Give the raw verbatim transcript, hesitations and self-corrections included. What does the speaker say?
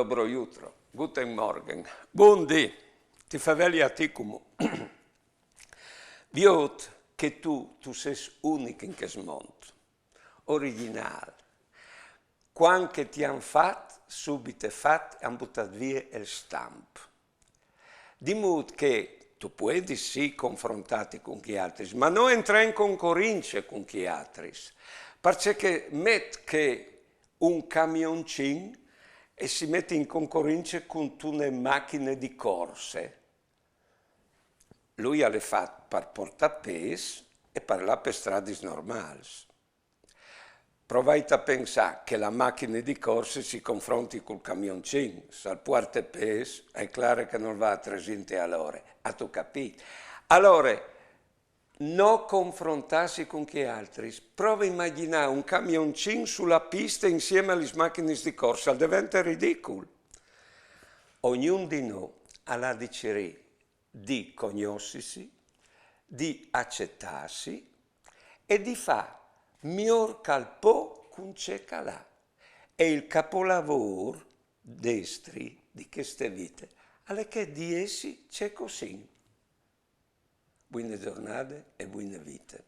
Dobro jutro, guten Morgen, bundì, ti feveli a ti cumò. Viôt che tu, tu sês unic in chest mont, origjinâl. Cuant che ti àn fat, subit fat, àn butât vie il stamp. Di mût che tu puedis sì confrontâti cun chei altris, ma no entrâ in concorince cun chei altris, parcè che met che un camioncin e si met in concorince cuntune machine di corse. Lui al è fat par puartâ pês e par lâ pes stradis normâls. Provait a pensâ che la machine di corse si confronti cul camioncin, se al puarte pês, al è clâr che nol va a tresinte a l'ore, âstu capît? Alore, no confrontâsi cun chei altris, prove a imagjinâ un camioncin su la piste insieme a lis machinis di corse, al devente ridicul. Ognun di nô al à di cirî di cognossisi, di acetâsi e di fâ miôr che al pò cun ce che al à. E il capolavôr destri di cheste vite al è chel di jessi ce che o sin. Buine zornade e buine vite.